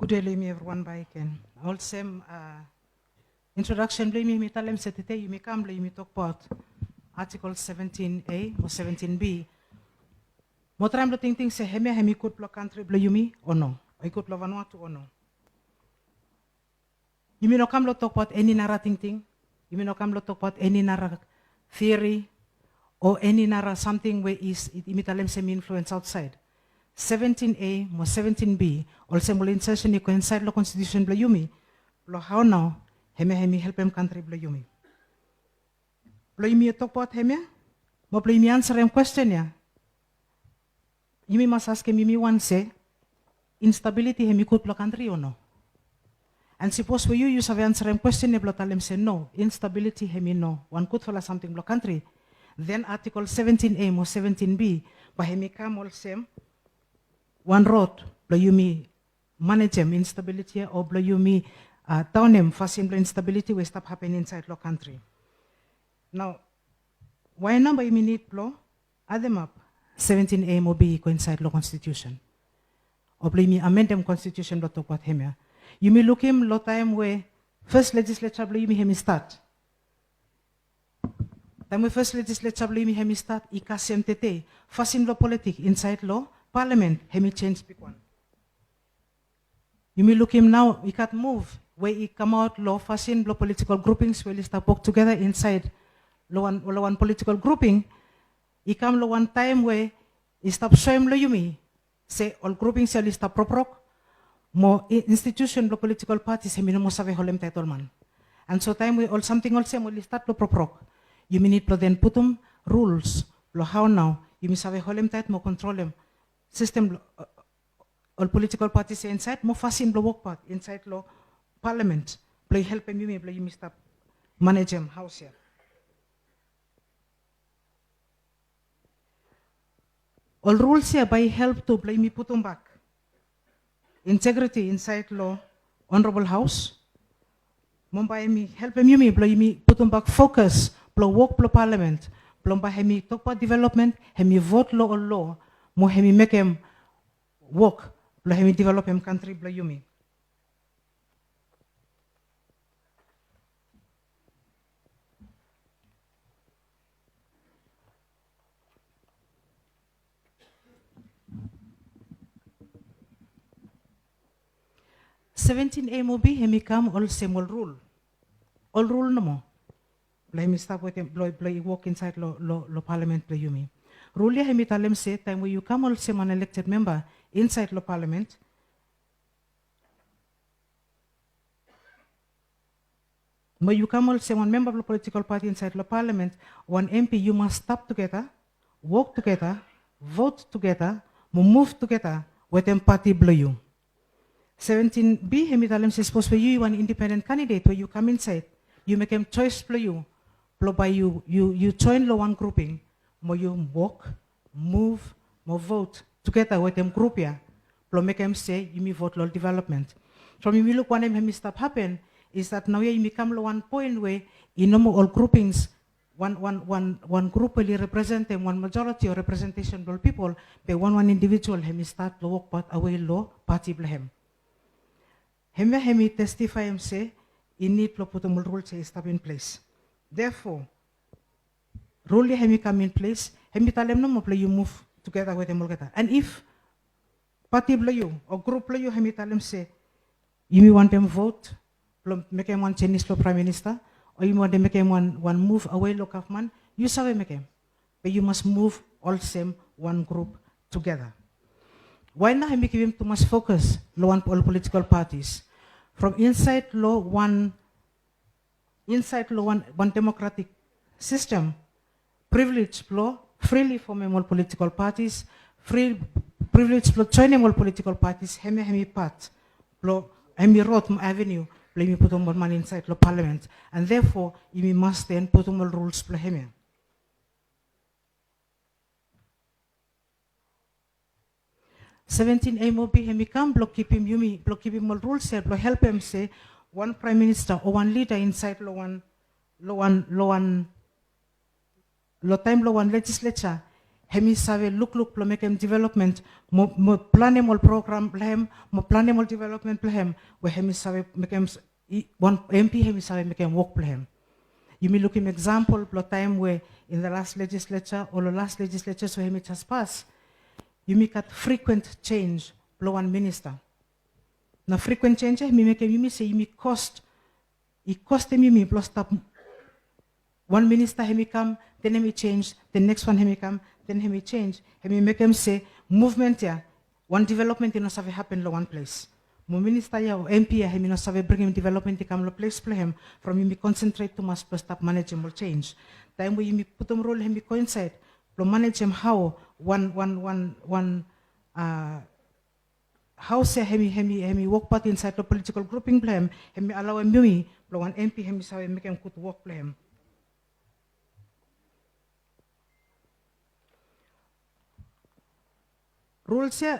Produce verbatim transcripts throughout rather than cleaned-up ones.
Tude long yumi evriwan bakegen. Olsem introdaksen blong yumi, mi talem se tede yumi kam blong yumi tokbaot Article seventeen A o seventeen B. Mo traem blong tingting se hemia hem i gud blong kantri blong yumi o no, o i gud blong Vanuatu o no. Yumi no kam long tokbaot eni nara tingting. Yumi no kam long tokbaot eni nara theory o eni nara samting we yumi talem se hem i influens aotsaed. Seventeen A mo seventeen B, olsem ol insertion i go insaed long konstitusen blong yumi, blong hao nao hemia hem i helpem kantri blong yumi. Blong yumi tokbaot hemia mo blong yumi ansarem kwesten ya, yumi mas askem yumi wan se, instabiliti hem i gud blong kantri o no? And sipos we yu yu save ansarem kwesten ya blong talem se no, instabiliti hem i no wan gudfala samting blong kantri, then Article seventeen A mo seventeen B bae hem i kam olsem wan rod blong yumi manejem instabiliti ya o blong yumi daonem fasin blong instabiliti we i stap hapen insaed long kantri. Nao wae nao bae yumi nid blong ademap seventeen A mo B i go insaed long konstitusen, o blong yumi amendem konstitusen blong tokbaot hemia? Yumi lukim long taem we fes lejisleja blong yumi hem i stat. Taem we fes lejisleja blong yumi hem i stat i kasem tede, fasin blong politik insaed long palamen hem i jenj bigwan. Yumi lukim nao i gat muv we i kamaot long fasin blong politikol grupings we oli stap wok tugeta insaed long wan politikol gruping. I kam long wan taem we i stap soem long yumi se ol grupings ya oli stap roprok, mo institusen blong politikol patis hem i no moa save holem taet ol man. And so taem we ol samting olsem oli stat long roprok, yumi nid blong den putum ruls blong hao nao yumi save holem taet mo kontrolem sistem blong ol politikol patis ya insaed mo fasin blong wokbaot insaed long palamen blong i helpem yumi blong yumi stap manejem haos ya. Ol ruls ya bae i help tu blong yumi putumbak integriti insaed long onorabol haos. Mo bae hem i helpem yumi blong yumi putumbak fokas blong wok blong palamen, blong bae hem i tokbaot developmen, hem i vot long ol loa, mo hem i mekem wok blong hem i developem kantri blong yumi. Seventin A mo B hem i kam olsem ol rul, ol rul nomo blong hem i stap wetem blong i wok insaed long palamen blong yumi. Rul ya hem i talem se taem we yu kam olsem wan elekted memba insaed long palamen, mo yu kam olsem wan memba blong politikol pati insaed long palamen, wan M P yu mas stap tugeta, wok tugeta, vot tugeta, mo muv tugeta wetem pati blong yu. Seventin B hem i talem se sapos we yu i wan indipenden kandidet we yu kam insaed, yu mekem joes blong yu blong bae yu joen long wan gruping mo yu wok, muv mo vot tugeta wetem grup ya blong mekem se yumi vot long ol developmen. From yumi luk wanem hem i stap hapen is that naoia yumi kam long wan poen we i no moa ol grupings, wan grup we oli representem wan majoriti o representesen blong ol pipol, be wanwan indivijual hem i stat long wokbaot awe long pati blong hem. Hemia hem i testifaem se i nid blong putum ol ruls ya i stap in ples. Therefore rul ya hem i kam in ples, hem i talem nomo blong yu muv tugeta wetem olgeta. And if pati blong yu o grup blong yu hem i talem se yumi wantem vot blong mekem wan jenis long praem minista, o yumi wantem mekem wan muv awe long gavman, yu save mekem. Be yu mas muv olsem wan grup tugeta. Wae nao hem i givim tumas fokas long wan ol politikol patis? From insaed long wan insaed long wan demokratik sistem, privilej blong frili fomem ol politikol patis, privilej blong joenem ol politikol patis, hemia hem i pat blong, hem i rod mo avenu blong yumi putum ol man insaed long palamen. And therefore yumi mas den putum ol ruls blong hemia. Seventin A mo B hem i kam blong kipim yumi, blong kipim ol ruls ya blong helpem se wan praem minista o wan lida insaed long wan, long wan, long wan, long taem blong wan lejisleja hemi save lukluk blong mekem development, mo, mo planem ol program blong hem, mo planem ol development blong hem, we hemi save mekem, wan M P hemi save mekem wok blong hem. Yumi lukim example blong taem we in the last legislature o long last legislatures we hemi jes pas, yumi gat frequent change blong wan minista. Na frequent change ya hemi mekem yumi se yumi cost, i kostem yumi blong stap. Wan minista hemi kam, then hemi change, then next wan hemi kam, then hemi change. Hemi mekem se movement ya, wan development i no save hapen long wan ples. Mo minista ya o M P ya hemi no save bringim development i kam long ples blong hem from yumi concentrate tumas blong stap manejem ol change. Taem we yumi putum rul hemi go insaed blong manejem hao wan, wan, wan, wan, a, haos ya hemi, hemi, hemi wok pat insaed long political grouping blong hem, hemi alaoem yumi blong wan M P hemi save mekem gud wok blong hem. Rules ya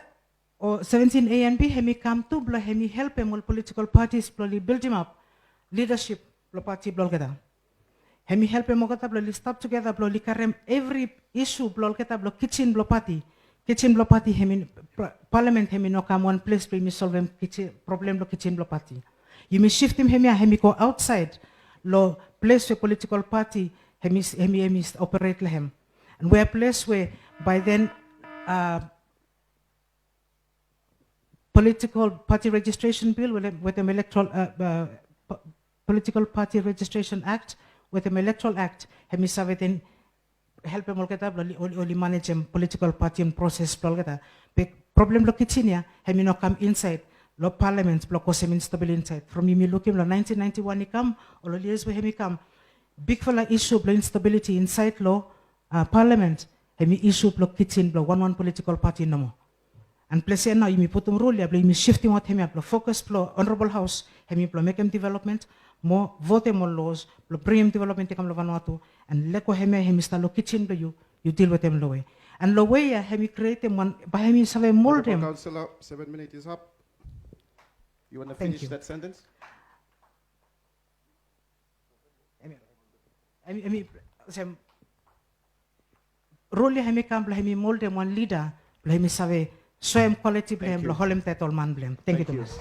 o seventeen A and B hemi kam tu blong hemi helpem ol political parties blong oli bildimap lidasip blong pati blong olgeta. Hemi helpem olgeta blong oli stap tugeta blong oli karem evri isu blong olgeta blong kijen blong pati. Kijen blong pati hemi, palamen hemi no kam wan ples blong yumi solvem problem blong kijen blong pati. Yumi siftim hemia hemi go aotsaed long ples we politikol pati hemi, hemi, hemi operate long hem. And we ples we by then, uh, political party registration bill wetem, wetem electoral, uh, uh, political party registration act wetem electoral act hemi save then helpem olgeta blong oli, oli, oli manejem politikol pati and proses blong olgeta. Be problem blong kijen ya hemi no kam insaed long palamen blong kosem instabiliti insaed. From yumi lukim long nineteen ninety-one i kam, ol, ol years we hemi kam, bigfala isu blong instabiliti insaed long, uh, palamen hemi isu blong kijen blong wanwan politikol pati nomo. And ples ya nao yumi putum rul ya blong yumi siftim aot hemia blong fokus blong Honorable House hemi blong mekem development, mo votem ol laws blong bringim development i kam long Vanuatu. And lego hemia hemi stap long kijen blong yu, yu dil wetem long we. And long we ya hemi krietem wan, bae hemi save moldem. Honorable Councillor, seven minutes is up. You want to finish that sentence? Hemi, hemi, hemi, olsem, rul ya hemi kam blong hemi moldem wan lida blong hemi save soem kwaliti blong hem blong holem taet ol man blong hem. Thank you tumas.